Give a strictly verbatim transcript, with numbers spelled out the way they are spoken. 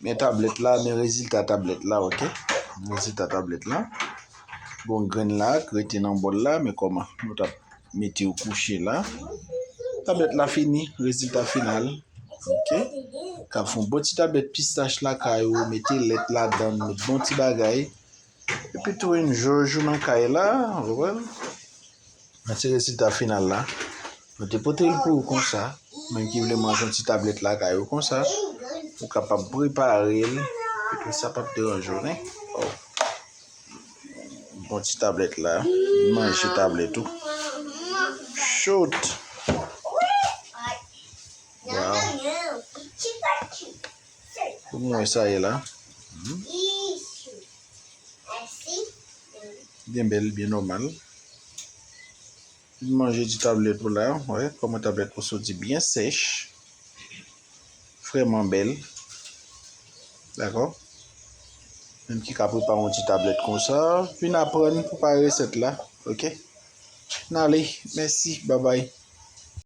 Men tablèt la, men rezilta tablèt la, ok? Rezilta tablèt la. Bon, grenn la k rete nan bòl la, men kòman? Nou t ap mete yo kouche la. Tablèt la fini, rezilta final. Ok? K ap fè yon bon ti tablèt pistach lakay ou, mete lèt ladan, met bon ti bagay. Epi tou, enjoy ou nan kay la, ou konprann? Nan ti rezilta final la, nou te pote l pou ou konsa. Menm ki vle manje yon ti tablèt lakay ou konsa, ou kapab prepare l. Epi tou, sa p ap deranje w, nen. Oh. Bon ti tablèt la, manje tablèt ou. Shoot! Wow. Pou mwen sa ye la. Hmm. Byen bèl, byen nòmal. Manje ti tablèt ou la, wè, kòman tablèt ou soti byen sèch. Vrèman bèl. Dakò? Menm ki ka prepare yon ti tablèt konsa, vin aprann prepare resèt la, ok? N ale, mèsi, babay.